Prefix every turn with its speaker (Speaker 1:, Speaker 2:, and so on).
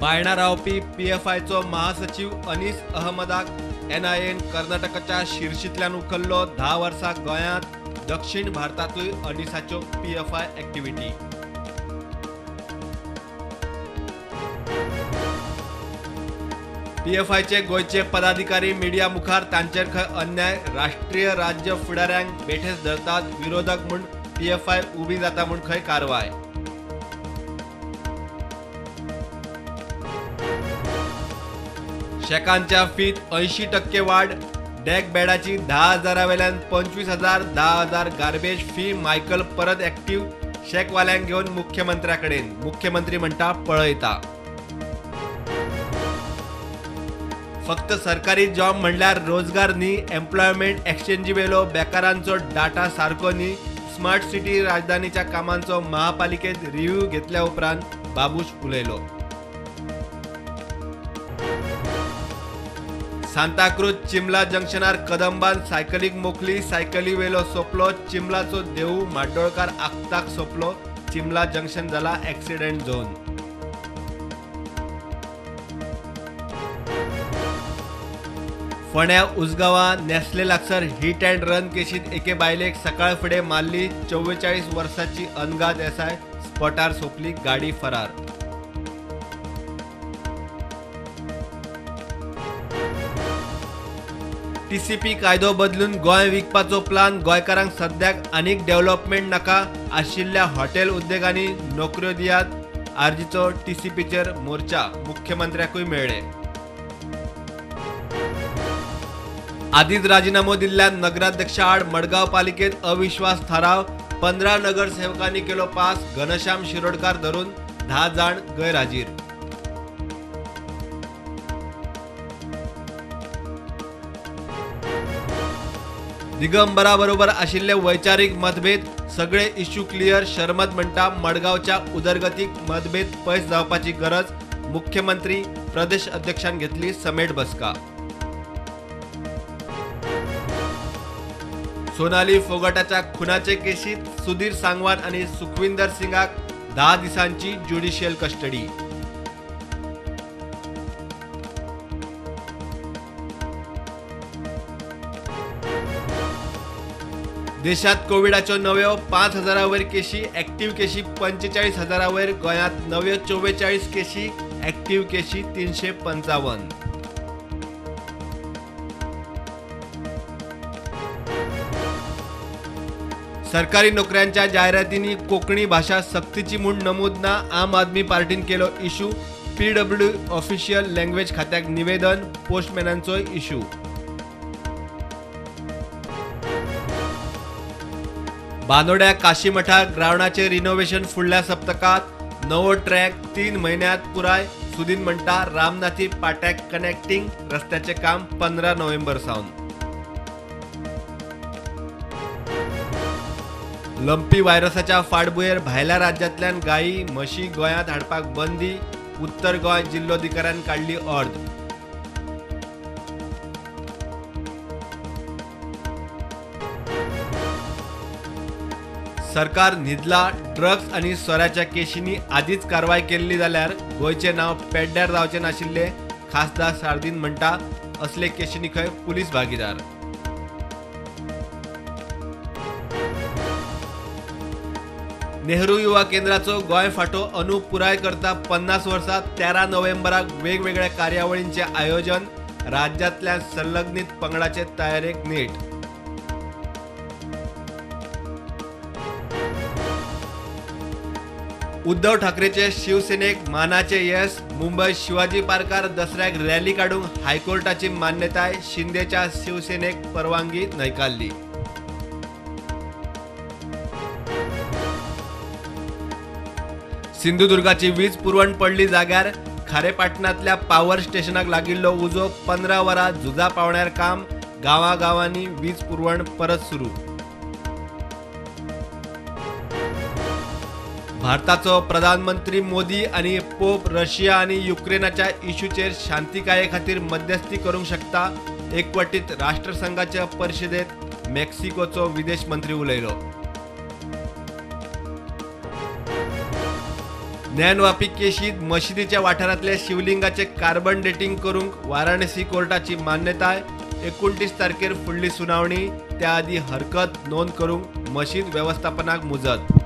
Speaker 1: बायणा रावपी पीएफआयचो महासचिव अनीस अहमदाक एनआयएन कर्नाटकाच्या शिर्शींतल्यान उखल्लो. 10 वर्सां गोंयांत, दक्षिण भारतांतूय अनीसाच्यो पीएफआय एक्टिविटी. पीएफआयचे गोंयचे पदाधिकारी मिडिया मुखार तांचेर खंय अन्याय, राष्ट्रीय राज्य फुडाऱ्यांक बेठेच धरतात, विरोधक म्हूण पीएफआय उबी जाता म्हूण खंय कारवाय. शॅकांच्या फीत 80% वाड, डेक बेडाची 10,000 वेल्यान 25,000, 10,000 गार्बेज फी. मायकल परत ऍक्टिव्ह, शॅकवाल्यांक घेवन मुख्यमंत्र्या कडेन, मुख्यमंत्री म्हणटा पळयता. फक्त सरकारी जॉब म्हणल्यार रोजगार न्ही, एम्प्लॉयमेंट एक्सचेंजी वेलो बेकारांचो डाटा सारको न्ही. स्मार्ट सिटी राजधानीच्या कामांचो महापालिकेत रिव्ह्यू घेतल्या उपरांत बाबूश उलयलो. सांताक्रूज चिमला जंक्शनार कदंबान सायकलीक मोखली, सायकली वेलो सोंपलो. चिमलाचो देऊ म्हाड्डोळकार आक्ताक सोंपलो. चिमला जंक्शन जाला एक्सिडेंट झोन. फोंड्या उसगांवां नेस्ले लागसर हिट अँड रन केशींत एके बायलेक सकाळ फुडें मारली. 44 वर्सांची अनगा देसाय स्पॉटार सोंपली, गाडी फरार. टीसीपी कायदो बदलून गोंय विकपाचो प्लान, गोंयकारांक सद्याक आनीक डेव्हलपमेंट नाका आशिल्ल्या हॉटेल उद्देगांनी नोकऱ्यो दियात, आरजीचो टीसीपीचेर मोर्चा, मुख्यमंत्र्याकूय मेळ्ळे. आदीच राजीनामो दिल्ल्यान नगराध्यक्षा आड मडगांव पालिकेत अविश्वास थाराव, 15 नगरसेवकांनी केलो पास, घनश्याम शिरोडकार धरून 10 जाण गैरहाजीर. दिगंबराबरोबर आशिल्ले वैचारीक मतभेद, सगळे इश्यू क्लियर, शर्मद म्हणटा मडगांवच्या उदरगतीक मतभेद पयस जावपाची गरज, मुख्यमंत्री प्रदेश अध्यक्षान घेतली समेट बसका. सोनाली फोगाटाच्या खुनाचे केशीत सुधीर सांगवान आनी सुखविंदर सिंगाक 10 दिसांची ज्युडिशियल कस्टडी. देशात कोविडाच्यो नव्यो 5,000 वयर केशी, ऍक्टिव्ह केशी 45,000 वयर, गोंयांत नव्यो 44 केशी, ऍक्टिव्ह केशी 355. सरकारी नोकऱ्यांच्या जाहिरातींनी कोंकणी भाशा सक्तीची म्हूण नमूद ना, आम आदमी पार्टीन केलो इशू, पीडब्ल्यू ऑफिशियल लँग्वेज खात्याक निवेदन, पोस्टमॅनांचोय इशू. बांदोड्या काशीमठा ग्रावंडाचे रिनोव्हेशन फुडल्या सप्तकात, नवो ट्रॅक 3 म्हयन्यांत पुराय, सुदीन म्हणटा रामनाथी पाट्याक कनेक्टिंग रस्त्याचें काम 15 नोव्हेंबर सावन. लंपी व्हायरसाच्या फाटभुंयेर भायल्या राज्यांतल्यान गायी म्हशी गोंयांत हाडपाक बंदी, उत्तर गोंय जिल्लोधिकाऱ्यान काडली ऑर्द. सरकार न्हिदला, ड्रग्स आनी सोऱ्याच्या केशींनी आदींच कारवाय केल्ली जाल्यार गोंयचें नांव पेड्ड्यार जावचें नाशिल्लें, खासदार सार्दीन म्हणटा असले केशींनी खंय पुलीस भागीदार. नेहरू युवा केंद्राचो गोंय फांटो अंदू पुराय करता 50 वर्सां, 13 नोव्हेंबराक वेगवेगळ्या कार्यावळींचें आयोजन, राज्यांतल्या संलग्नीत पंगडाचे तयारेक नेट. उद्धव ठाकरेचे शिवसेनेक मानाचे येस, मुंबय शिवाजी पार्कार दसऱ्याक रॅली काडूंक हायकोर्टाची मान्यताय, शिंदेच्या शिवसेनेक परवानगी न्हयकारली. सिंधुदुर्गाची वीज पुरवण पडली जाग्यार, खारेपाटणांतल्या पावर स्टेशनाक लागिल्लो उजो, 15 वरां झुजा पावण्यार काम, गांवागांवांनी वीज पुरवण परत सुरू. भारताचो प्रधानमंत्री मोदी आनी पोप रशिया आनी युक्रेनाच्या इश्यूचेर शांतिकाये खातीर मध्यस्थी करूंक शकता, एकवटीत राष्ट्रसंघाच्या परिशदेत मेक्सिकोचो विदेश मंत्री उलयलो. ज्ञानवापी केशीत मशिदीच्या वाठारांतल्या शिवलिंगाचे कार्बन डेटिंग करूंक वाराणसी कोर्टाची मान्यताय. 29 तारखेर फुडली सुनावणी. त्या आदी हरकत नोंद करूंक मशीद वेवस्थापनाक मुजत.